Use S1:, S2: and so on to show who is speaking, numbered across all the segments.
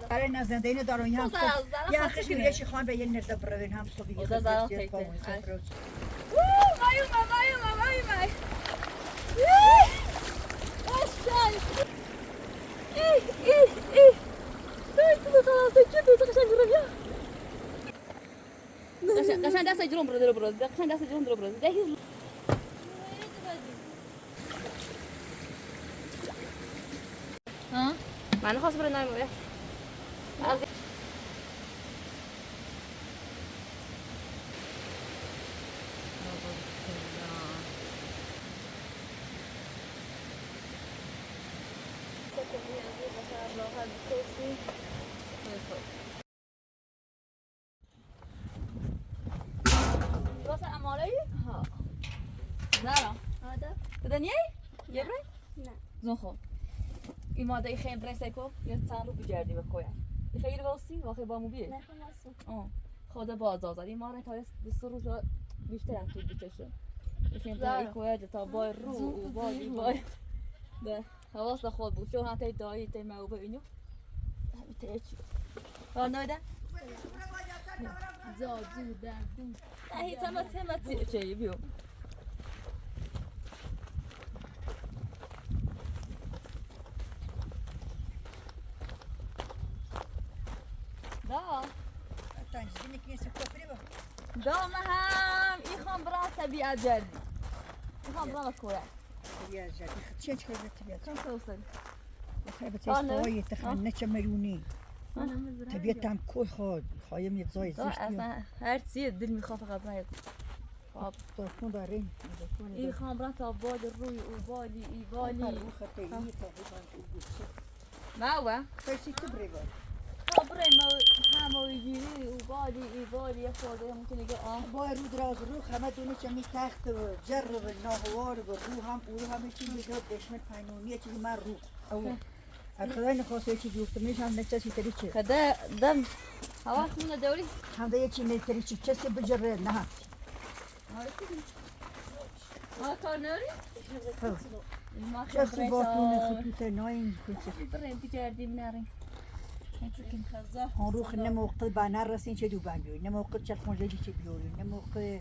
S1: برای نزنده دارون هم یا خشم یه خان به یه نرده بروین هم صبح
S2: قشنگ دست جلوم برو برو قشنگ دست جلوم برو برو ده ها من خواست برو نمیره از این ماده خیلی برسه کو یا چند رو بجردی به کویا خیلی واستی واقعا با مو بیه
S3: نه خلاص.
S2: خدا باز آزاد این ماره تا 20 روز بیشتر هم طول بکشه. خیلی تا کویا تا بای رو و بای بای ده حواس خود بود چون حتی دایی تی موبه اینو همین تی چی آه نه ده
S3: زادو دردو
S2: نه هیچ هم هم چی بیو دا ما هم ایخوام برام طبیعت جردی ایخوام برام کوه
S1: طبیعت جردی چه خیلی طبیعت
S2: چون توصل
S1: خیلی تستایی تخمن چه مرونی طبیعت هم کوه خود خواهیم یه جای زشت
S2: اصلا هر چی دل میخواد فقط برای
S1: خب تكون دارين
S2: ایخوام برام تا بال روی و بالی ای بالی ما هو
S1: فیسی تبری
S2: برای ما همه و بالی ای بالی یه خورده ممکنه که آه
S1: با رو دراز رو همه دونه چه می تخت و جر و ناهوار و رو هم او رو همه چیز میگه دشمن پنونیه چیزی من رو او هر خدای نخواسته چیزی گفته میشه هم نچسی تری چه
S2: خدا دم هوا خونه دوری
S1: هم ده یه چی نتری چی کسی بجره نه
S2: ما کار نری
S1: کسی با تونه خطوط ناین
S2: بریم بجردیم نریم
S1: هون روخ نه موقع با نرسین چه دو بندوی نه موقع چه خونجلی چه بیوری نه موقع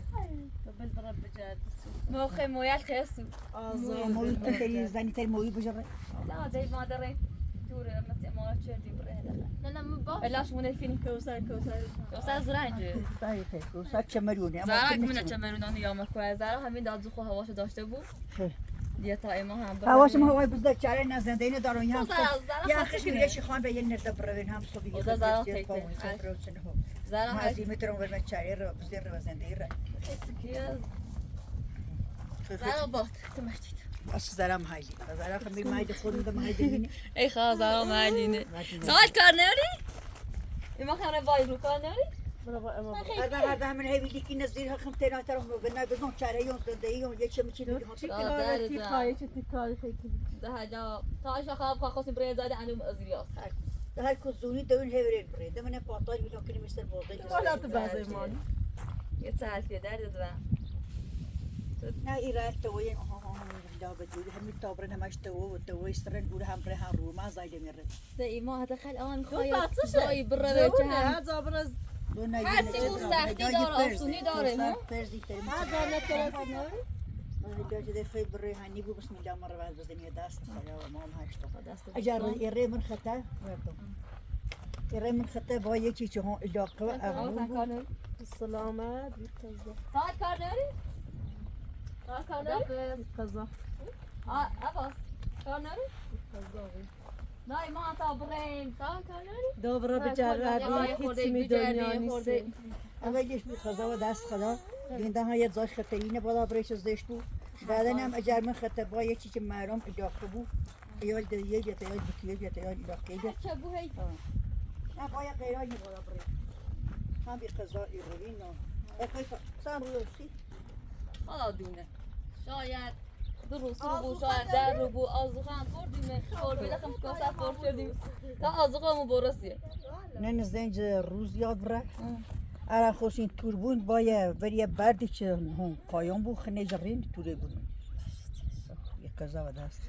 S2: موقع مویل خیسو
S1: موی تری زنی تری موی بجره
S2: لا زي ما دري دور ما تشردي بري
S3: نه نه ما با
S2: لا شو فيني
S3: كوسار كوسار
S2: كوسار زرنج
S1: طيب كوسار چمرونی
S2: زرنج من چمرونی یا مکو زرا همین داد خو هواشو داشته بود دیگه تا ایما هم
S1: هواش ما هوای بزرگ چاره نزنده اینو دارون هم یا خشم یه خان به یه نرده بروین هم صبح
S2: زرا
S1: ما از این مترون ورم چاره رو بزرگ رو زنده رو
S2: زرا بات تمشتید
S1: بس زرا مهاجی زرا خمیر مهاجی خود میدم مهاجی
S2: ای خا زرا مهاجی سوال کار نری ایما خبر وای رو کار نری
S1: هر ده من هی که نزدیک خم تینا ترم بنا بدون چاره یون زنده یون یه چه میچی
S2: ده هلا تا عشان خاب خاص بري زاد عندهم ازرياس
S1: ده هر كوزوني دون هيورين بري ده من باطل بيلون كلمة مستر بوضي
S3: ولا تبازي ماني
S2: يتسهل في دار دوا
S1: نه ایراد توين لا بدي هم التابرن هم اشتو تو يسترن قول هم برها رو ما زايد میره
S2: ده ایما دخل آن خواهی زای بره چه
S3: هذا برز
S2: هر چی بود سختی داره آسونی داره
S1: ها
S3: هذا نترس
S1: نوري ده في بري هني بو بسم الله مرة بعد بزني دست يا مام هاشتو اجار يري من خطا يري من خطا با یکی چه ها علاقه
S3: السلامة بالقزة
S2: ساعت کار داری؟ کار داری؟
S3: بالقزة
S2: اه عباس کار داری؟ نه ما تا بریم ساعت کار داری؟
S3: دوباره بجربی هیچ می دنیا نیست
S1: اولش خدا و دست خدا بینده ها یه جای خطرینه بالا برایش زشت بود بعدا هم اگر من خطر با یه چیزی که مرام علاقه بود یال دیگه یا یال بکیه یا یال علاقه
S2: چه بو هی
S1: نه باید غیرای بالا برای هم بی قضا ایروین نه سان روسی
S2: خدا دونه شاید دو روز رو شاید در رو بو آزوخه هم خوردیم خور بیده خم کاسه خور شدیم تا آزوخه همون برسیه
S1: نه نزدنج روز یاد بره ارن خوشین تور بون باید وری بردی چه هم قایان بو خنه جرین توره بون. یه قضا و دست.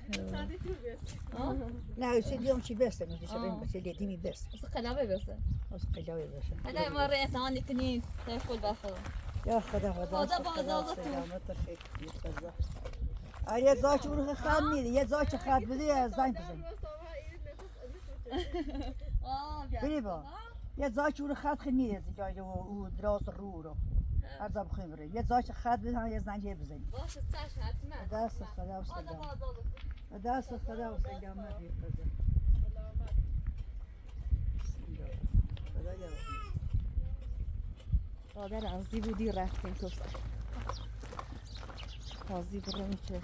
S1: نه اصلا چی بسته مثل شبین بس دیمی بسته.
S2: بس قلابه بسته.
S1: بس قلابه بسته.
S2: هلا مرة انت كنين تاكل باخذ.
S1: يا خدا خدا
S2: خدا بازا
S1: سلامت خیر قضا. آره زاچ ورخ خاد نیده یه زاچ خاد بده یه زنگ بزن. بری با یه زاچ ورخ خاد خنیده زجاج و دراز رو رو. هر بخویم بره یه زاچ خاد بده یه زنگ بزنی.
S2: باشه چش حتما.
S1: دست خدا و سلام. دست خدا و سلامت قضا.
S2: قادر از بودی رفتیم تو تازی برم چه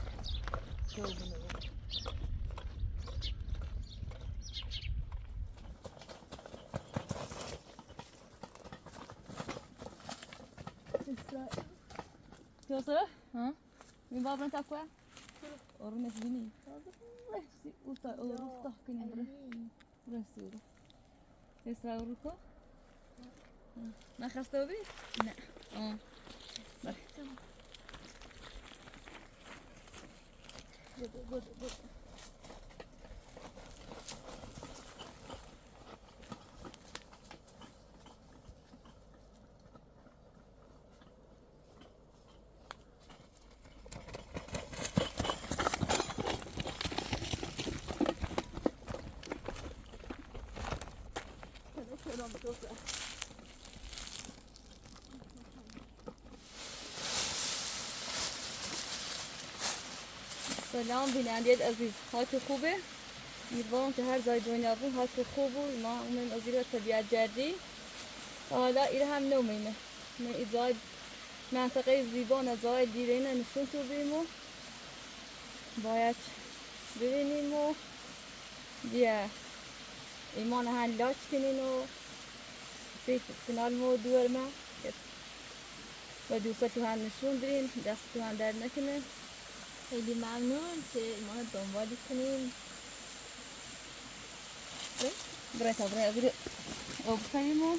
S2: توصل؟ ها؟ من بابا انت اكوا؟ ورنت بني ورفت كني بره بره سورة يسرا ما خسته بي؟
S1: نه.
S2: بله. سلام بیننده عزیز، حالت خوبه؟ امیدوارم که هر جای دنیا بود حالت خوب بود. ما اومدیم از ایران طبیعت گردی. حالا ایره هم نومیمه من منطقه زیبا جای دیره نشون تو بیم و باید ببینیم و بیا ایمان هن لاچ کنین و سیف کنال مو دور ما و دوستا تو هم نشون برین، دست تو هم در نکنه.
S4: خیلی ممنون که ایمان دنبال کنیم.
S2: برای تا برای از آب خیلی و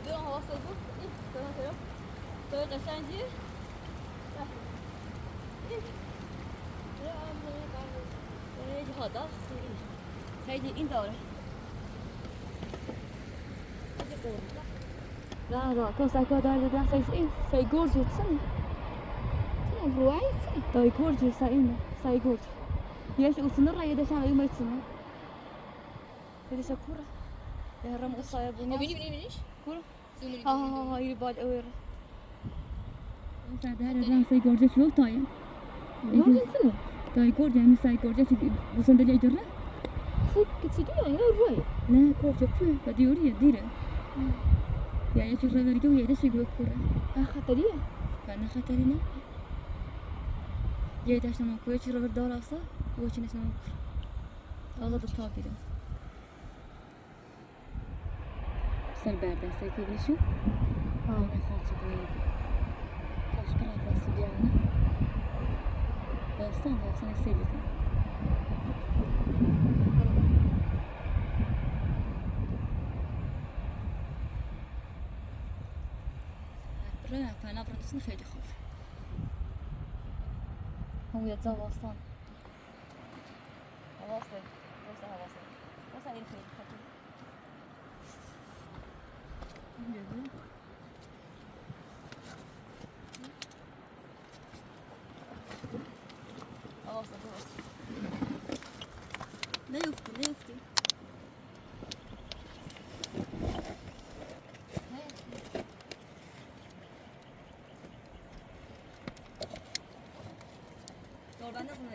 S2: دو حواس بود. این تو تو قشنگی. خیلی هادا خیلی این داره. لا لا كون ساكا دار ده ساي إيه ساي جورجيا تسنى تسنى بروعي تسنى داي جورجيا ساينا ساي جورجيا ياش وسنرة يدا شان أيوم يتسنى يدا شكورة يا رم قصة يا بني
S4: بینی بینی بینیش
S2: كورة
S4: زومونی
S2: ها ها ها يري بعد أوير هذا ساي جورجيا شو تايم
S4: جورجيا تسنى
S2: داي جورجيا يعني ساي جورجيا بوسندلي يجرنا
S4: كتسدي يعني روي
S2: لا كورجيا بو بديوريا ديرة يعني شو رفرجو يدا شو كورة
S4: خطرية
S2: فأنا خطرنا يا داشنا ماكو يا شو دار أصلا وش نشنا ماكو الله الطابرة سر بعد سر كيف نشو أنا خالص قريب كاش برا راس بيانا بس أنا بس أنا سيلك برا فأنا برا نسنا خير خوف هو يتزوج أصلا واصل واصل واصل واصل الخير خطير واصل واصل لا يفتي لا يفتي دور بعد نظم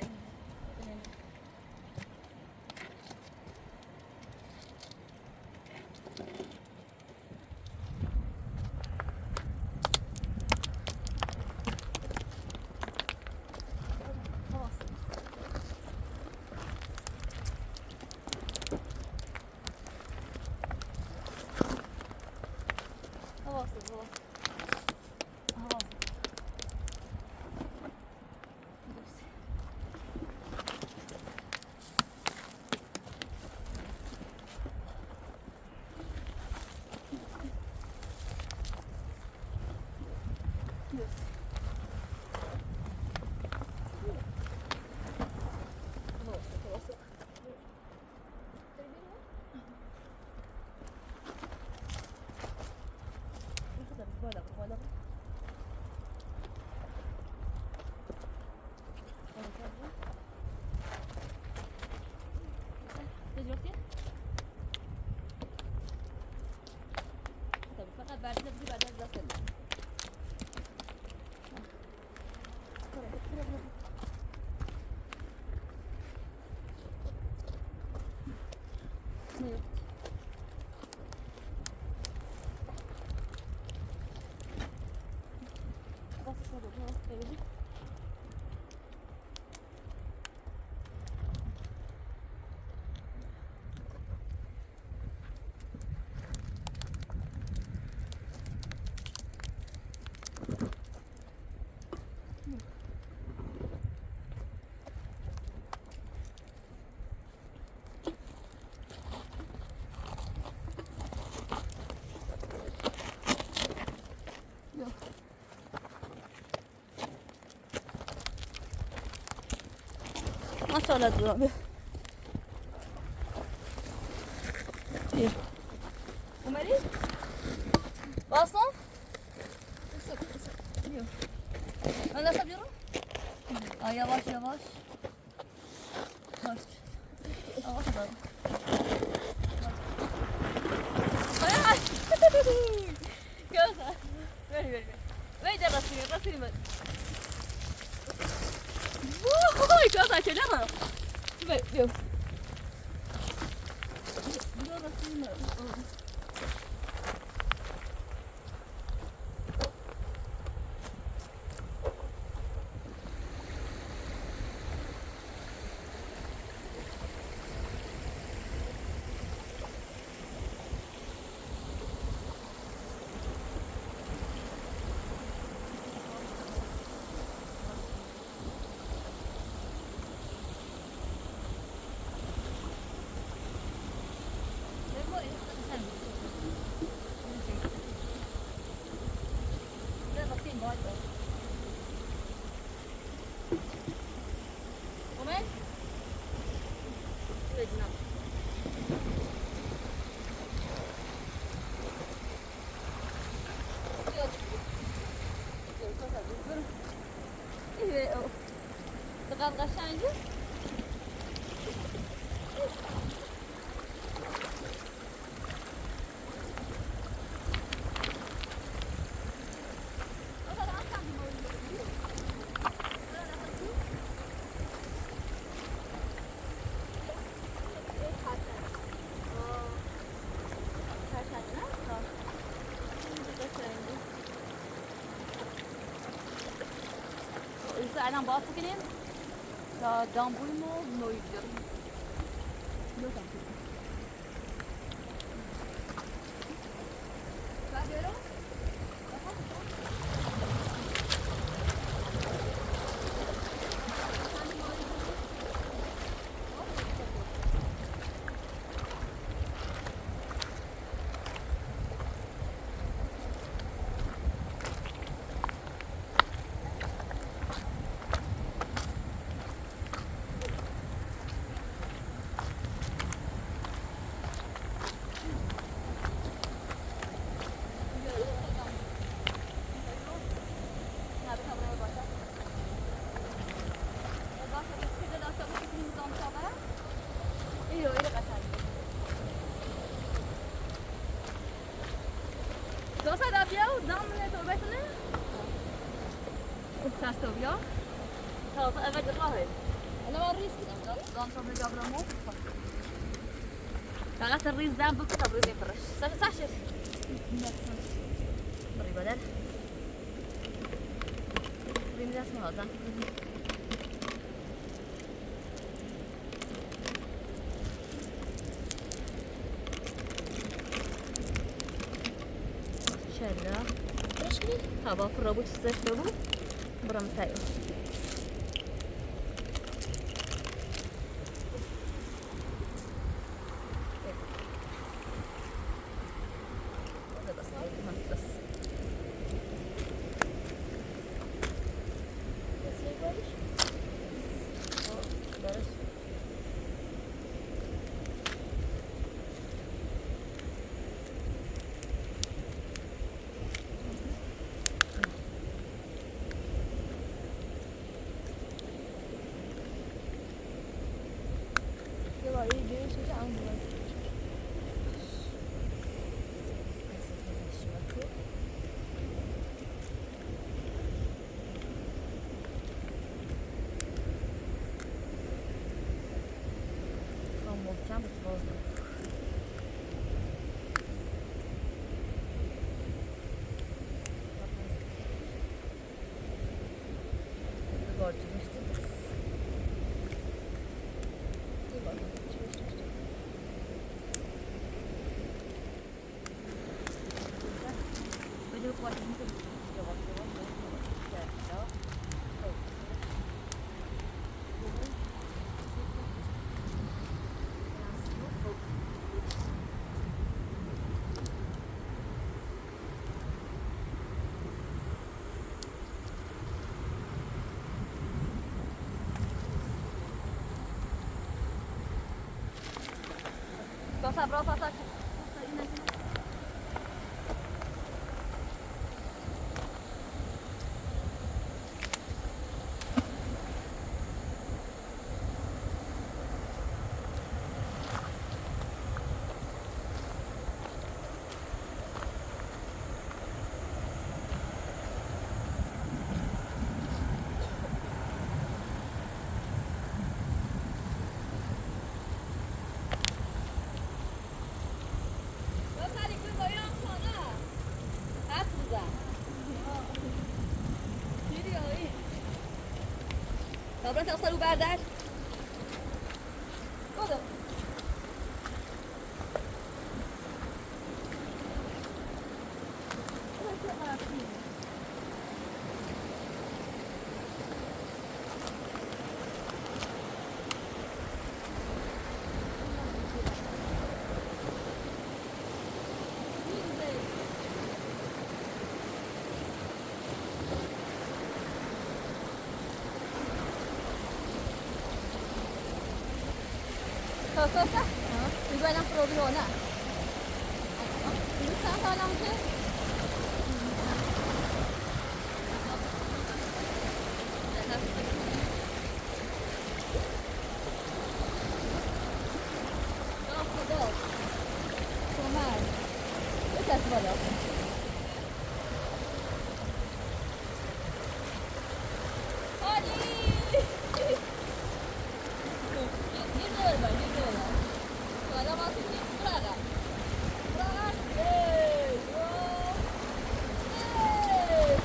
S2: فقط بعد نبدي بعد نبدأ ماشاءالله دورم بیا. بیا. اومدی؟ واسه؟ بیا. من دستم بیرون؟ آه yavaş yavaş. Yavaş. Yavaş adamım. Ay ay. Göster. Ver ver ver. Ver de rasını rasını ver. Vay göster şöyle mi? Ver ver. Rasını. چقدر قشنگه. الان باز کنیم تا دامبوی مو نوی بیاریم. فقط الريز زان بكت الريز يفرش صح صح شيخ بري بدل ريم اسمها هذا شلا هوا قربو تستشربو برم تايو محکم باز Bravo, bravo, Dobra, to ostatni bardak. Wodę. Kosa. میگویم پروبیو نه. میگو چند تا الان میشه؟ یا خدا. کمک. بکش بالا. عالی. یه دور با، یه دور با. حالا ما توی برقع. برقع. ای، دو، سه.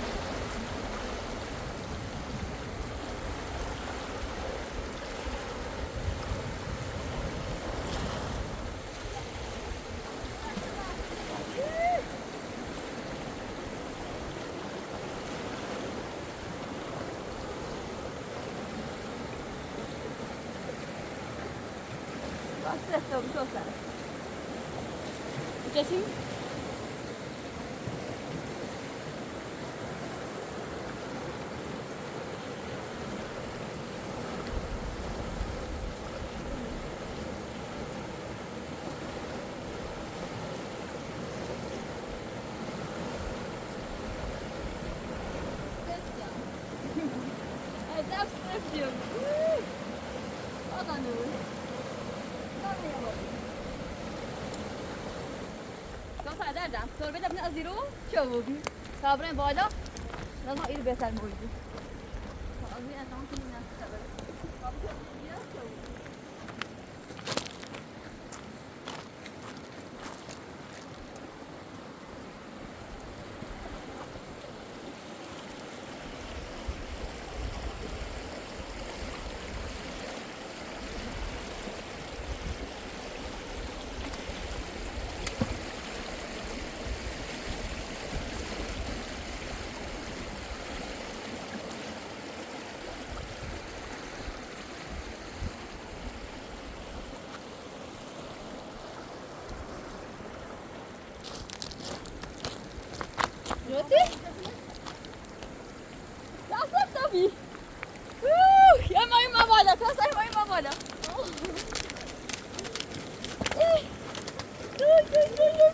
S2: Bak ses oldu çok güzel. Geçeyim. عجب سفتیم. آقا نور. توربه از رو چه بودی؟ تابرین بالا لازم ایر بهتر موجود. از این انتان کنیم نه. لا صف يا ما يما بالا كاسة ما يما بالا. إيه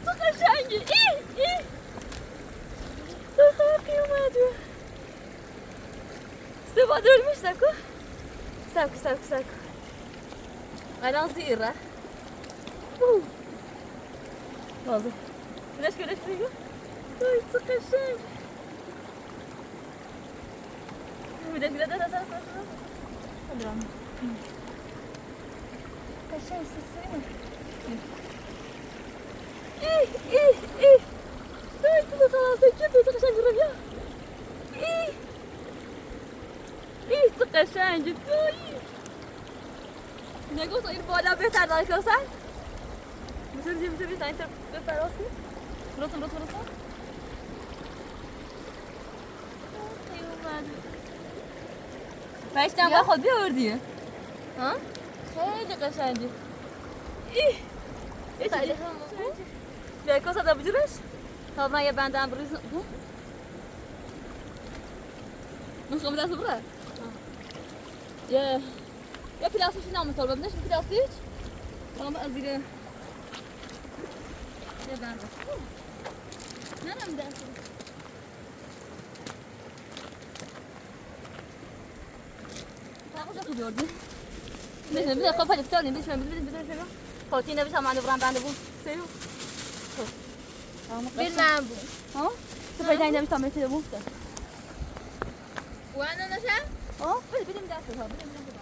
S2: تو قشنگی. إيه إيه تو خاقی اومد. سبا دولmuş سکو سکو سکو سکو. الان زیره. واضح. ليش ليش بيقول؟ وای چه قشنگ. بده بده ده ده ده ده. قشنگ سیستم. إيه إيه إيه. وای تو خلاص كيف قشنگ الربيع. إيه إيه چه قشنگ توی. نگاه این بالا بهتر داره کوثر. میتونی میتونی تا اینتر بفراسی. لطفا لطفا لطفا. بهشتم با خود بیاوردی. ها؟ خیلی قشنگی. ایه.
S4: خیلی هم بود.
S2: بیا کوثر دا بجورش. تا من یه بندم بریز. میخوام دست بره. یه یه پلاستیک نام طالب نش پلاستیک. تمام از دیگه. یه بنده. نه نه دست. خوب بیاوردی. نه نه خب خب تاني بيش بيش بيش بيش خوتينا باش عم بران بند بو سيو.
S4: بیل من بود.
S2: ها؟ تو پیدا اینم تا میشه بو.
S4: وانا نشه؟
S2: ها؟ بده بده دست ها بده بده.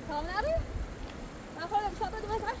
S2: تمام نری؟ من خودم شاید بده بزن.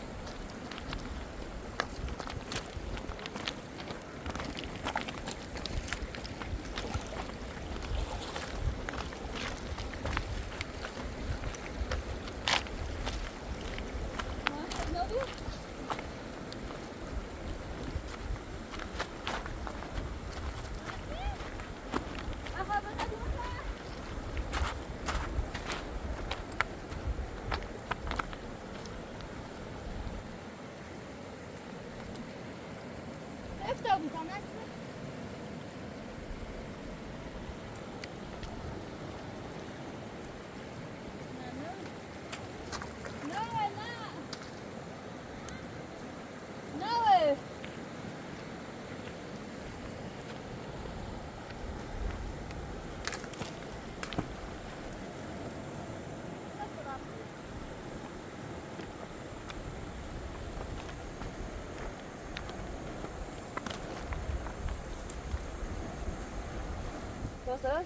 S2: کوسر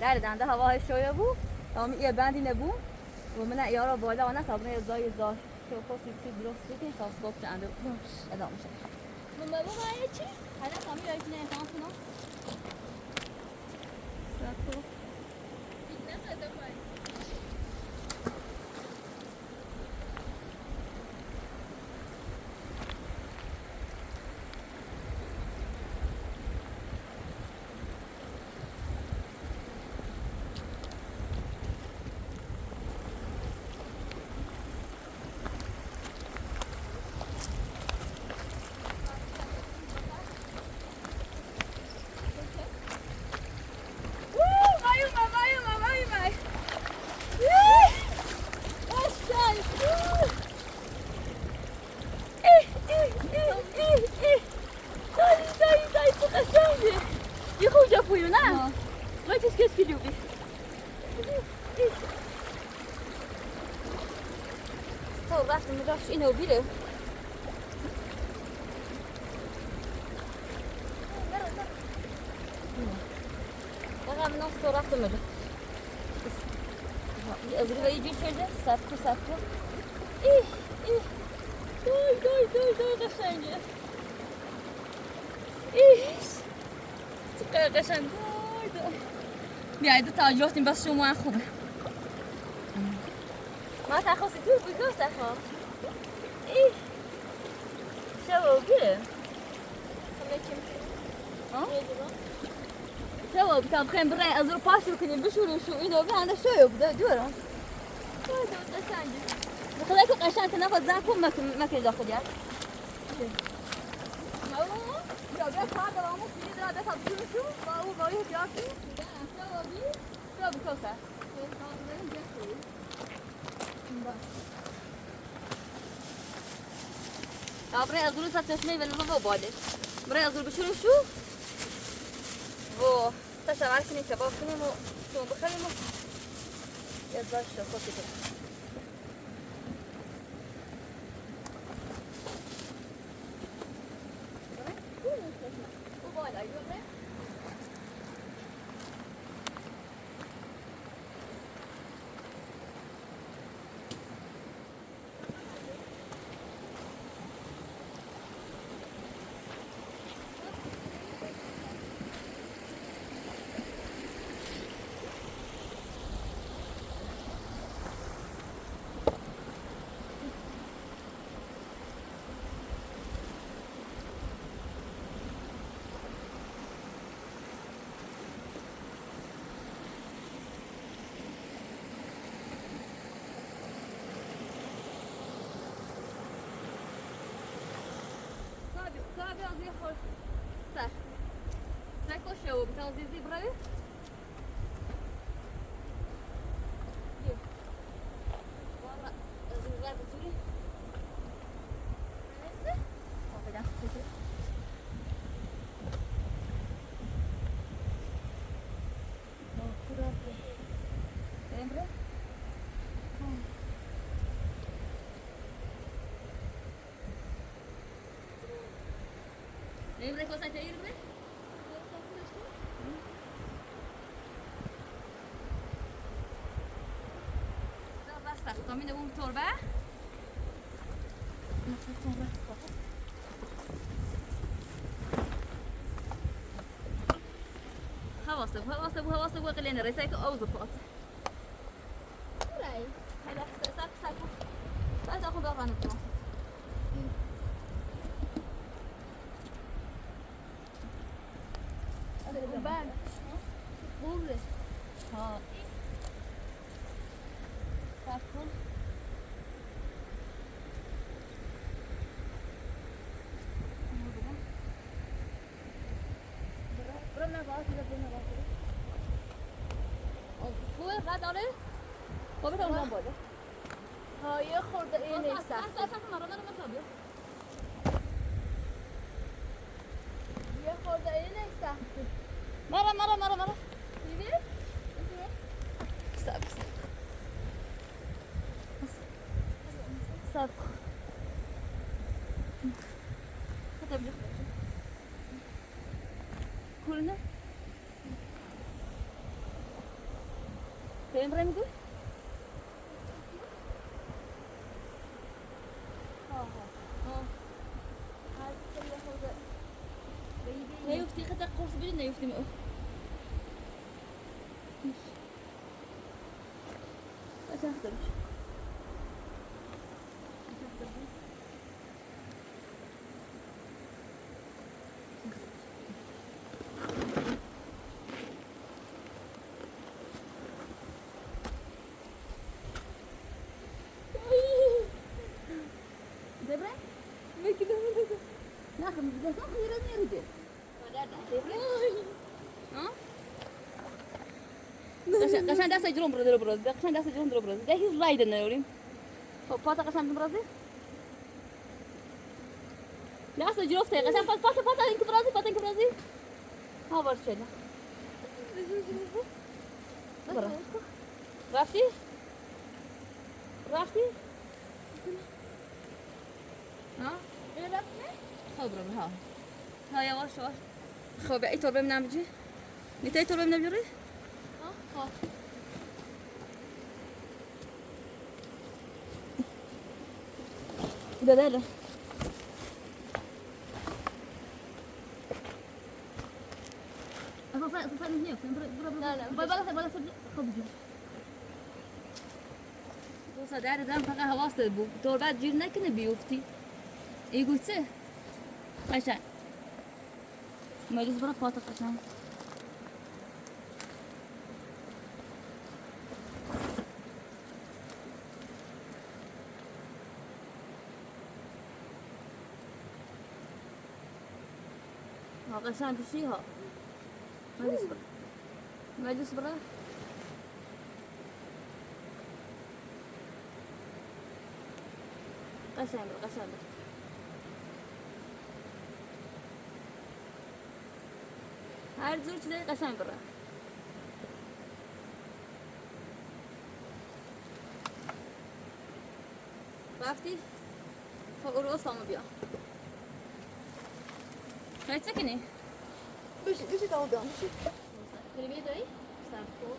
S2: در دنده هوا شویه بود تمام یه بندی نبود و من یارا بالا آنه تا بنا زای زای شو خوصی سی درست بکن تا صبح عنده ادامه شه
S4: من بابا چی؟
S2: حالا تامی یاری نه امتحان کنم سکو اینو بیره دقیقا من نص رفت مجا از روی یه شده سبکو سبکو ایه ایه دای دای دای دای قشنگه ایه چقدر قشنگ دای دای بیاید دو تا اجراتیم بس شما خوبه ما تخصی تو بگو سخا ایه شو بیره شو بتاع بخين بري ازرو باشو كني بشورو شو اینو به هنده شو بده دورا بخلاك قشان تنفذ ذاكم ما كان داخل يا يا بيت هذا ما مو في ده ده بشورو شو ما هو ما يهدي شو بي شو بكوسه برای از روز چشمه ولی ما باده برای از رو بشورو شو و تشغل کنیم کباب کنیم و شما بخریم و یه باش خوشی کنیم شو بتاع زي براي والله زي بتوري Lembra que você tem bre? تامین بوم تربه حواسه حواسه حواسه وقلنا ريسايك او زبط هلا ساك ساك ساك اخذ اغاني ها ساكن خوبه قد آره خوبه تا اونم بالا
S4: ها یه خورده این سخت یه خورده این سخت
S2: مرا مرا مرا مرا
S4: دیدی؟
S2: صبر صبر صبر كلنا تیم رم گوی؟ نیفتی خطا قرص بلی نیفتی می قشنگ خطا دبره؟ نه خب ده خیره نیرده. ها؟ قشنگ دست جلوم برو برو قشنگ دست جلوم برو برو ده هیچ رای نوریم. خب پاتا قشنگ برازی دست جلوفته قشنگ پاتا پاتا پاتا اینک برازی پاتا اینک برازی ها بار شده برو رفتی رفتی ها خب برو ها ها یواش یواش. خب ای تور ببینم بجی نیتا ای تور ببینم جوری ده ده ده در دم فقط حواست بود دور بعد جیر نکنه بیفتی ای گوشه قشنگ مجلس برو پاتو قشنگ ها قشنگ بشی ها مجلس برو مجلس برو قشنگ برو قشنگ برو هر جور چیزای قشنگ برو رفتی؟ خب رو اسامو بیا خیلی چه کنی؟
S1: بشی بشی تا بیام بشی.
S4: خیلی دایی؟ سب کن.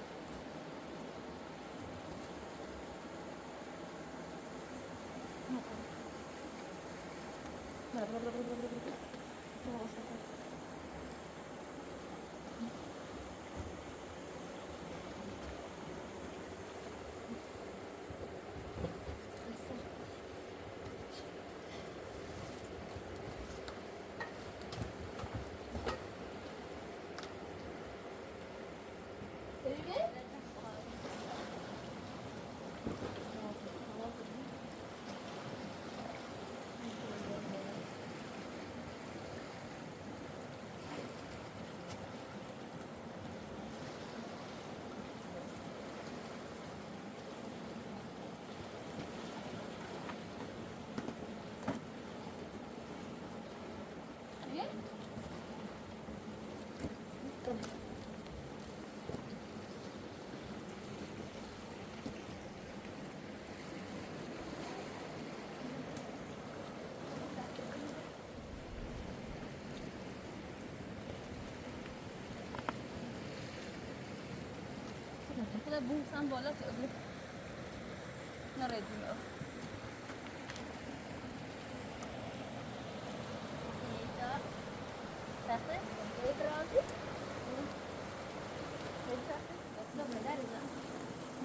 S2: برو برو برو برو برو برو خدا بوسم بالا که نره دیمه.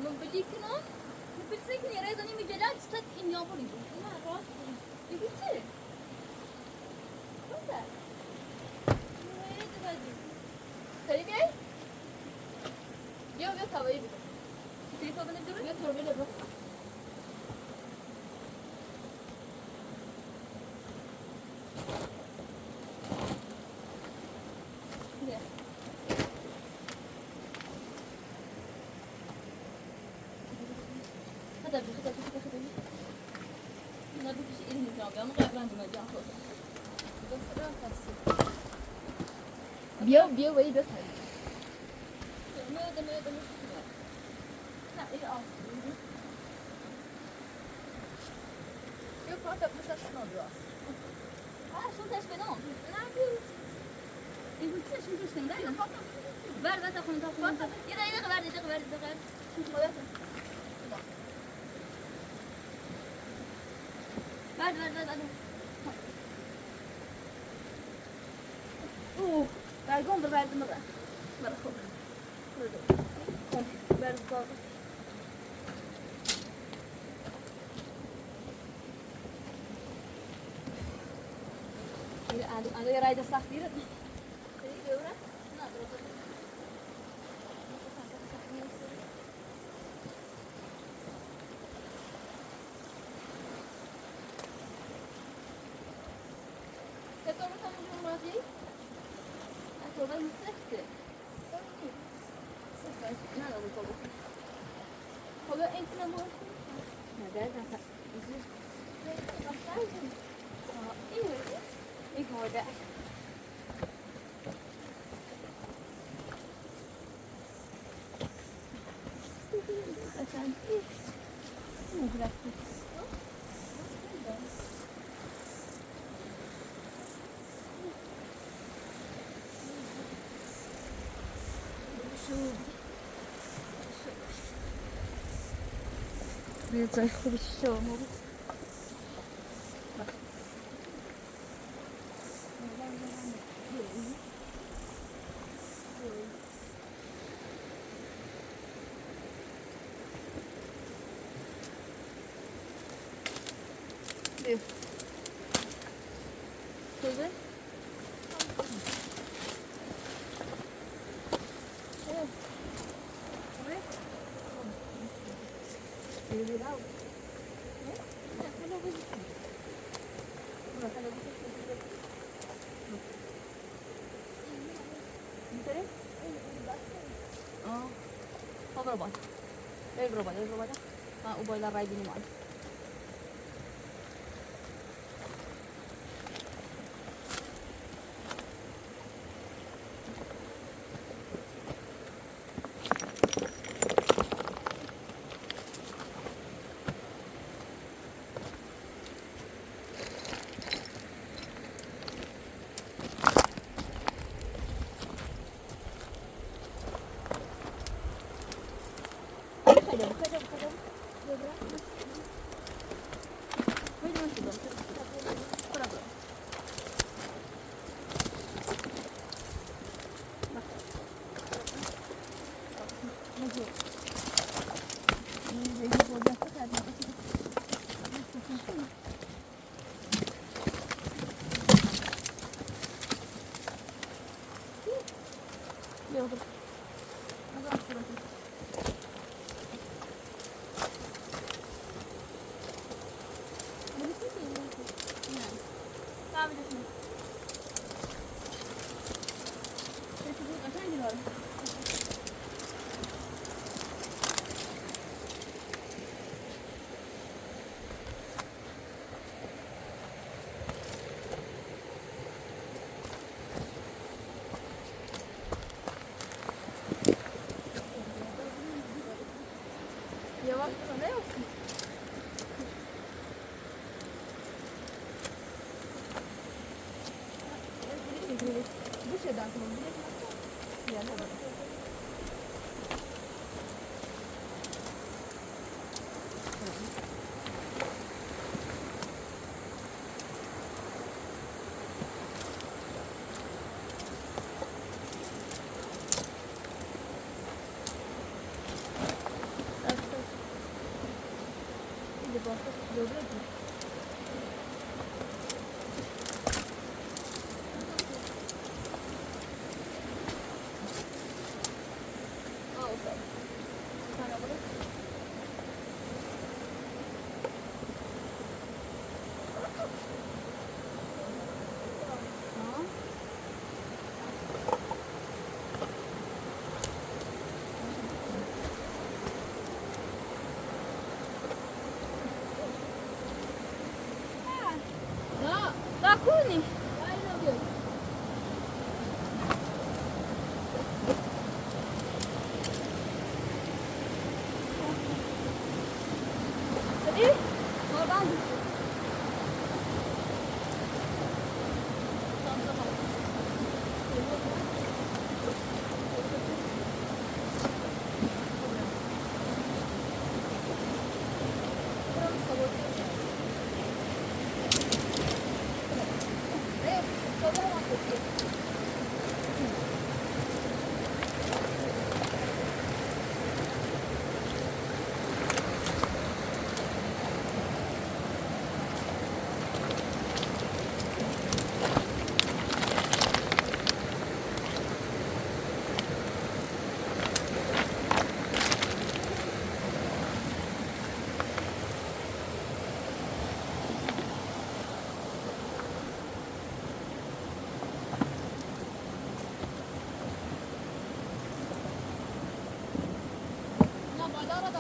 S2: من بلی کنم بلی سکنی رزانی میجلال ست این یابونی
S4: نه راست.
S2: یکی چه؟ بسه.
S4: خیلی بیای؟ بیا بیا توایی بده.
S2: تليفون بنجري؟
S4: بیا توربه بده.
S2: خطر بي خطر بي خطر خطر بي. ما بيش إيه نجاوب يا مغير عندي ما جاء خلاص.
S4: بیا بیا ولی بیا توایی.
S2: ما ده ما ده مش نه إيه أصلا.
S4: بیا پاتا مثلا شنو بیا.
S2: آه شو تاش بنام؟
S4: نه بیا.
S2: إيه قلت شو تاش بنام؟ بر بر تاخذ تاخذ يلا يلا غير يلا غير يلا غير. بر اوه برگم بر برد مره مره خوب بر بر اندو یه رای سخت دیره Ik hoorde. جای خوبی شو خوبه؟ برو بالا برو بالا برو بالا من او بالا رای بینیم.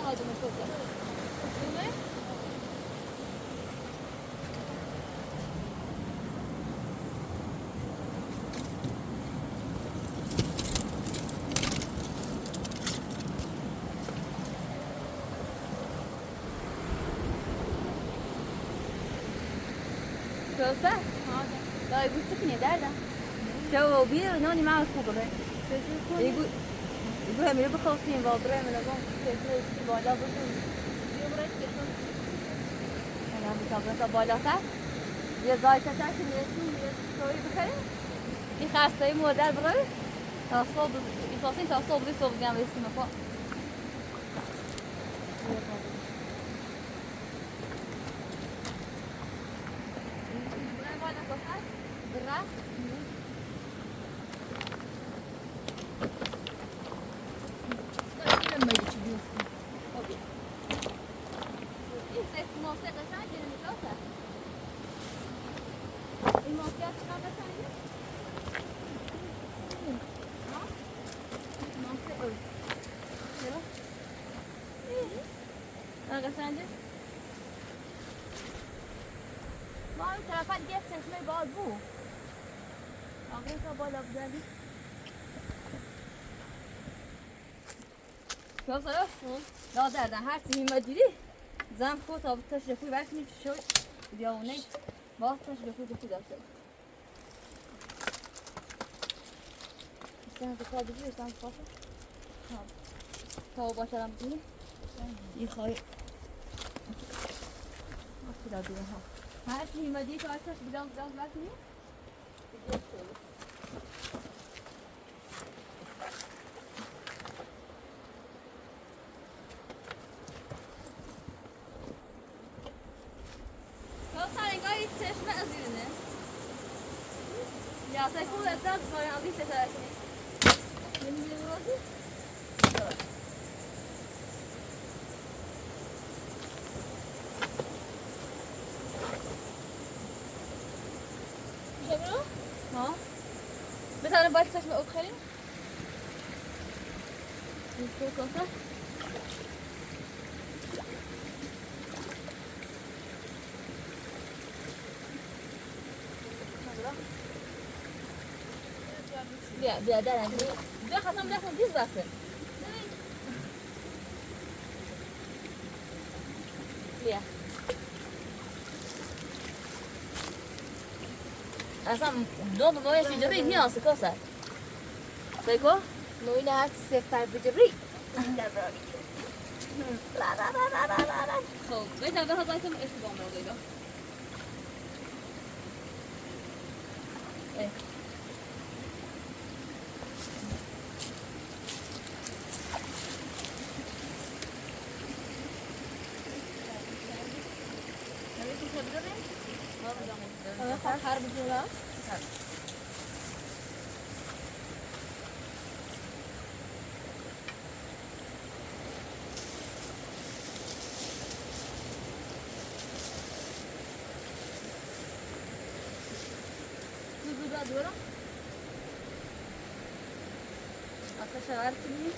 S2: خادم الكوكب. كوسة؟ لا يقول سكني دادا شو بير نوني معه كوبري يقول يقول هم بخلصين بابري من أظن بالا بزن أنا بتابع بالا تا یه زایت تا که میرسیم یه شوی بخریم این خسته مادر برای تا صبح میخواستیم تا صبح صبح دیگه هم برسیم خب ما اون طرفت یه چشمه باز بود آقای تا بالا بزنی لا دردن هر چی ما دیدی زن خود تا تاش رفوی برکنی شد بیاونه با تاش رفوی رفوی داشته استن تو کار بگیر استن خواهد تا باشرم بگیر
S1: این خواهی
S2: هر چی ما دیدی تا تاش بیدام بیدام برکنی چشمه از اینه یا سیفون اتاق باید از این ستاره کنی ها بتانه باید چشمه او بخریم بیا بیا درن بیا خواستم بیا دیز بسه بیا اصلا دو موی شجری نیاز کاسه سیکو
S4: موی هر سفتر بجری
S2: خب بیتا به هزایتم اشتباه مرده دورم آتش کنی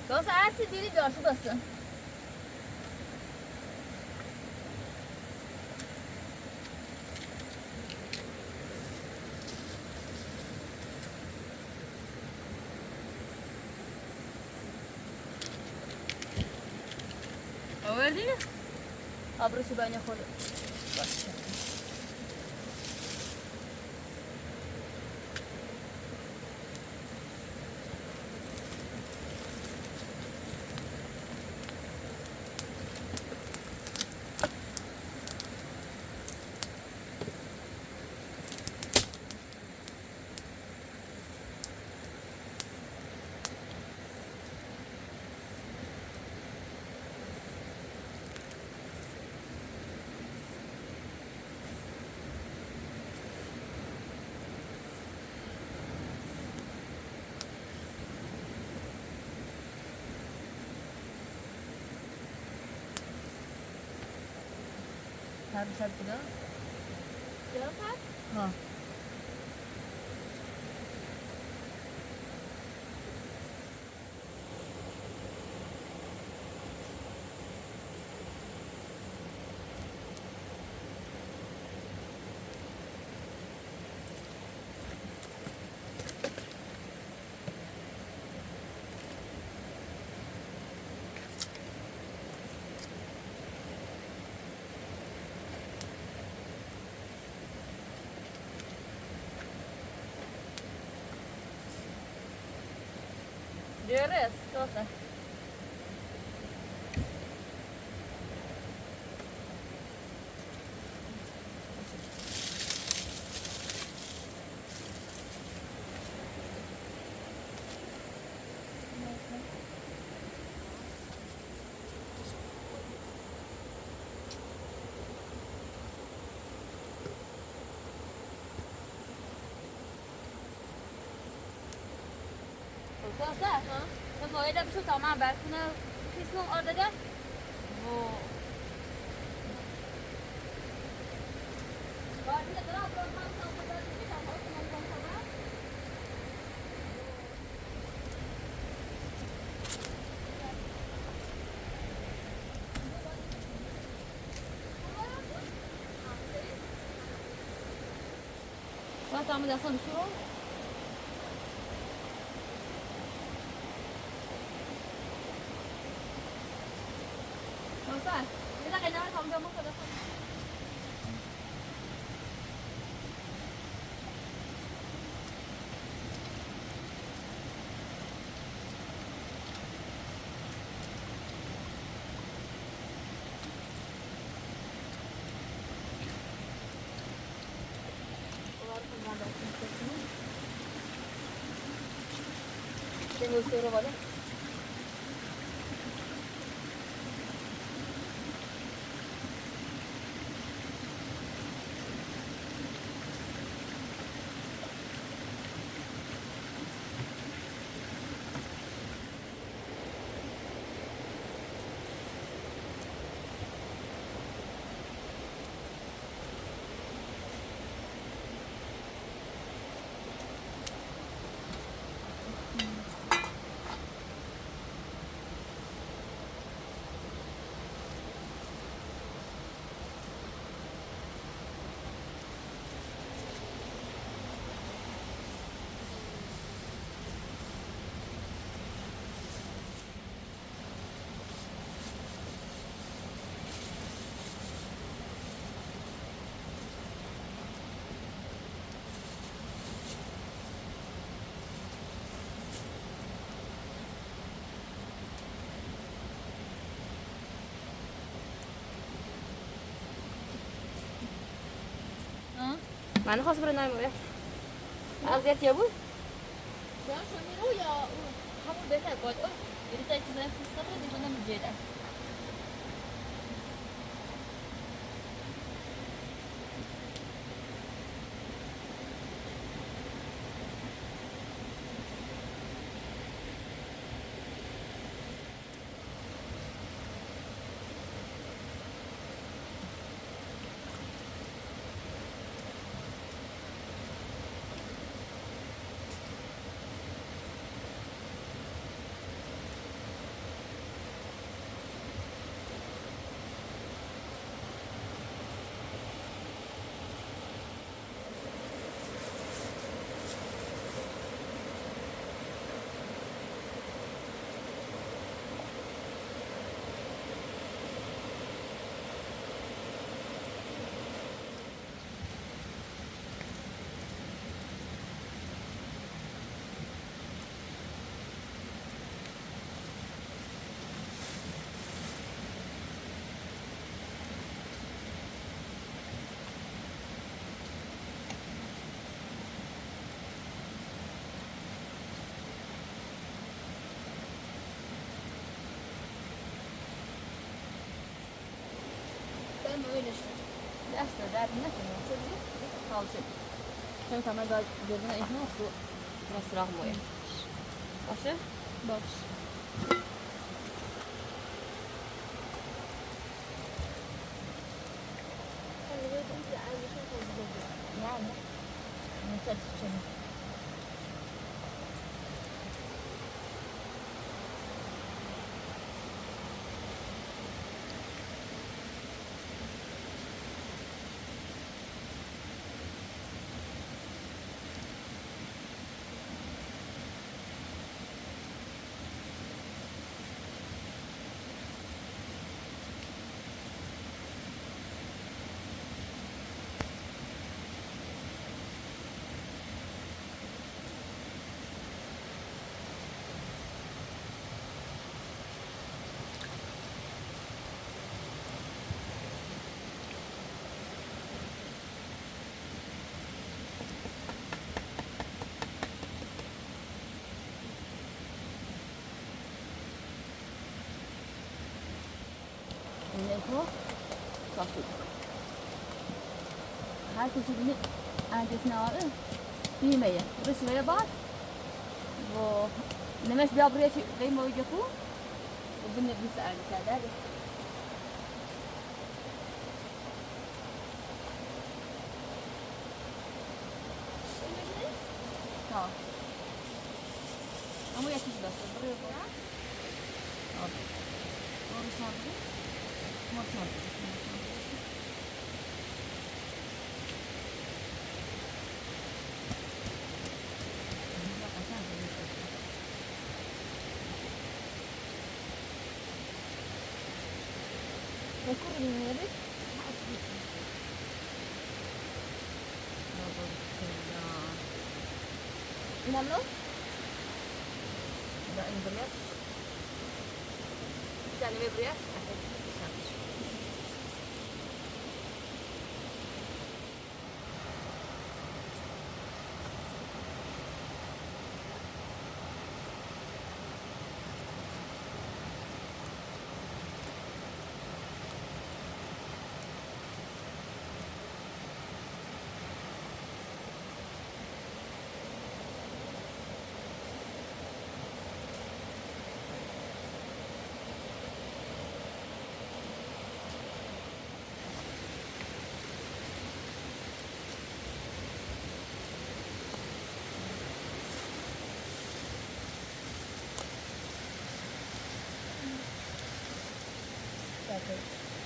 S2: باز هر چی دیدی جاشو بسن آوردی؟ آبروشو بین خود باشه تر بشه بوده.
S4: چرا پس؟
S2: ها. درست کاسه. کاسه
S4: ها؟
S2: تو باید بشو تا من برکنه خیسمون آرده. وقت عم دستم شو Nossa, یه دقیقه نه تا اونجا ما خدا. من خواست برای نمیم اذیت یا بود؟
S4: چرا شو یا
S2: همون بهتر باید او یعنی تا چیزای خیسته رو دیگه نمی‌جیده. Ben öyle işte. Ders de derdim ne ki? Kalacak. Şimdi tamam da gözüne ihne olsun. Nasıl rahmoya. Başı?
S4: باش. Ne, ne. Ne
S2: اینکو صافي هاي كل شيء عندنا في مية بس مية بعد و نمش بيا بريش غير ما يجفو وبن بنسأل كذا. ها أمو يا كيس بس بريو
S4: نعملو؟
S2: لا بريات يعني ما بريات.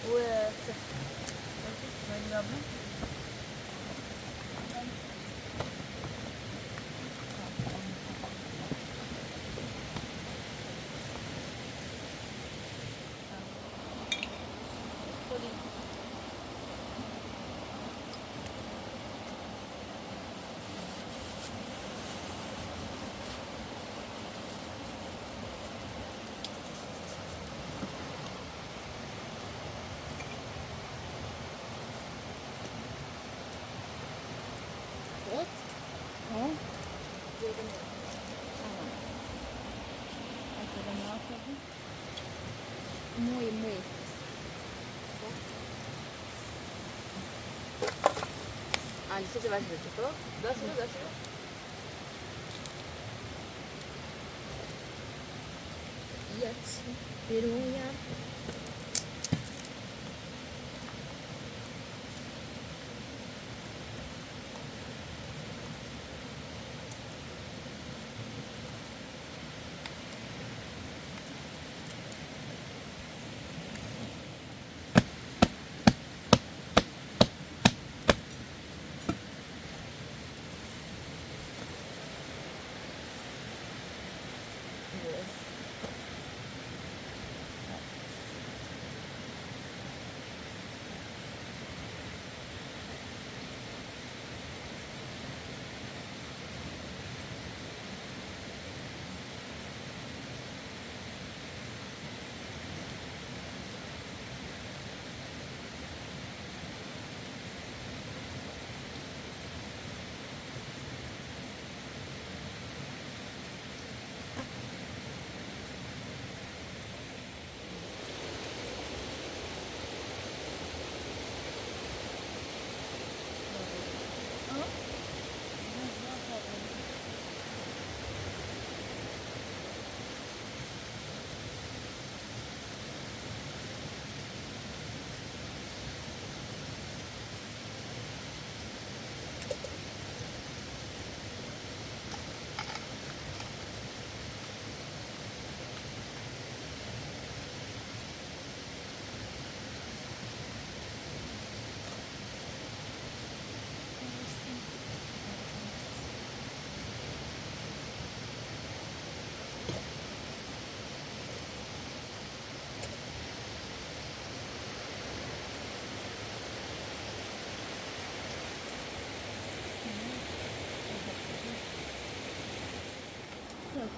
S2: و
S4: Muy, muy.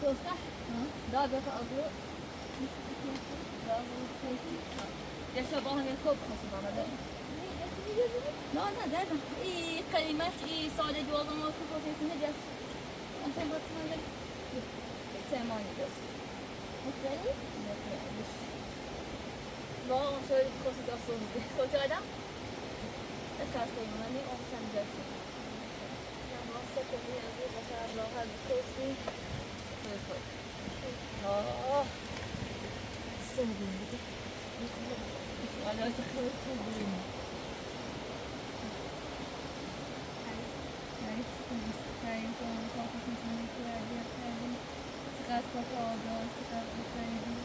S2: Kosa. Daha bir azı. Yaşa bana bir kop kosu bana da. نه نه نه ای قیمت ای سادگی آدم ها تو kosa ne diyorsun? Sen batına da sevman gidiyorsun.
S4: مطمئنی؟
S2: واقعا شاید kosa diyorsunuz. Koca adam. خسته ایمانی اون سنجاسی. ما سه کنی از این قشر راحت بکرسی. خیلی خوب. آه. سه حالا خیلی خوبی.
S4: چقدر صاف آزاد، چقدر آفریدی.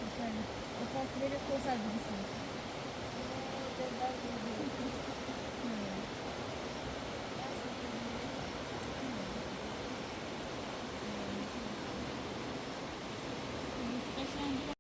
S4: آفرین. بخواه خیلی خوش بودی.